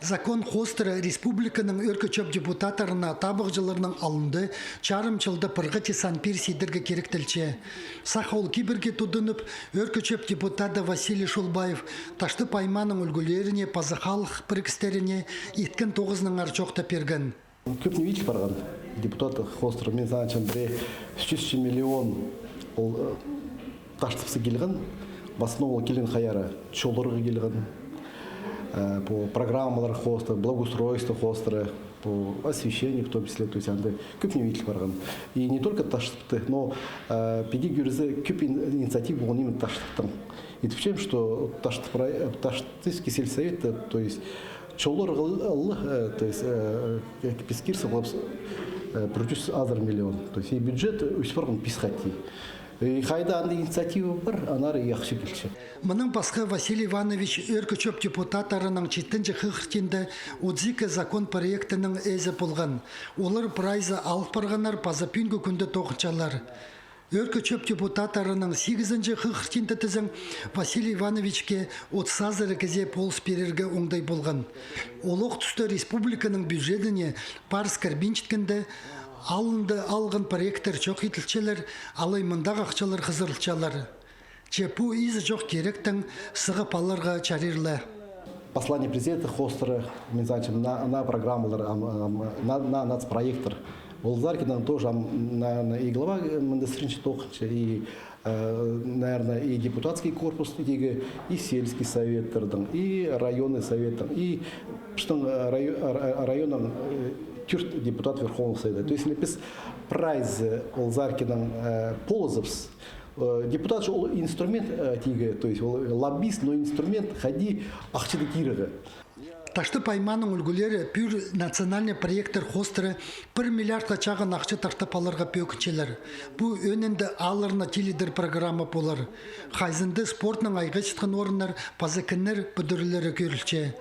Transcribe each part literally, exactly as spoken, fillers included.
Закон хоостыра республиканың Ӧӧркі чӧп депутаттарына табығҷыларның алнында чарым чылда пір хати сан пир сидерге киректелче. Сах ол кибірге тудынып, Ӧӧркі чӧп депутаты Василий Шулбаев Таштып аймааның ӱлгӱлеріне паза халых пірігістеріне иткен тоғызынаңар чоохтап пирген. Кӧп не виит парған депутат хоостыра, мин саначам, пірее ӱс чӱс миллион ол, э, Таштыпсар килген, в основном ол килген хайдағ, чолларға килген, э, пу программалар хоостыра, благоустройство хоостыра, пу освещение в том числе, то есть анда кӧп не виит парған. И не только Таштыпты, но, э, піди кӧрзе, кӧп ин-, инициатива полған именно Таштыптаң. И тіпчем, что Таштып рай-, э, Таштыпский сельсовет, э, то есть чоллар ыл-, ыл-, э, то есть, э, э, піс кирзе, э, пір чӱс азыра миллион. То есть и бюджет ӧс парған пис хати. И хайда анда инициатива пар, аннаңар и ахча килче. Мынаң пасха Василий Иванович Ӧӧркі чӧп депутаттарының читінҷі хығыртында отыс ікі закон проектінің ээзі полған. Олар прайзы алыл парғаннар паза пӱӱнгі кӱнде тоғынчалар. Ӧӧркі чӧп депутаттарының сигізінҷі хығыртында тізең Василий Ивановичке отыс азыра кізее полыс пирерге оңдай полған. Ол ох туста республиканың бюджедіне парыс кірбинчеткенде, алнында алған проекттер чох иділчелер, алай мындағ ахчалар хызырылчалар. Че пу изі чох киректең сығып аларға чарир ла. Послание президента хоостыра, мин саначам, на, на программалар, ам, ам, на, на нацпроекттер. Ол Заркиннең тоже, ам, на, на и глава, э, мында сірернең тоғынча, и, э, наверное, и депутатский корпус тигі, и сельский советтердің, и районный советтердің, и пістің, э, райо-, ра-, районның, э, тӧрт депутат Верховного Совета. То есть, піс прайзы ол Заркиннең, э, полызыбыс. Э, депутат ол инструмент, э, тигі, то есть ол лоббист, но инструмент хайди ахчаны кирерге. Таштып аймааның ӱлгӱлері пӱӱр национальный проекттер хоостыра пір миллиардха чағын ахча тартып аларға пӧгінчелер. Пу ӧӧнінде аалларны тилідер программа полар. Хайзында спортнаң айғасчатхан орыннар паза кинер пӱдіріглері кӧрілче.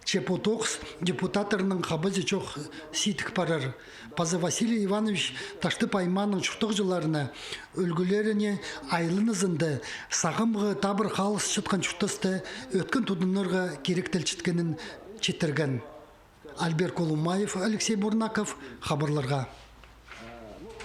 Че пу тоғыс депутаттарның хабазы чох сидік парар. Паза Василий Иванович Таштып аймааның чуртағҷыларына, ӱлгӱлеріне айланызында сағамғы табыр халысчатхан чуртаста ӧткін тудынарға киректелчеткенін читірген. Альберт Колумаев, Алексей Бурнаков, хабарларға.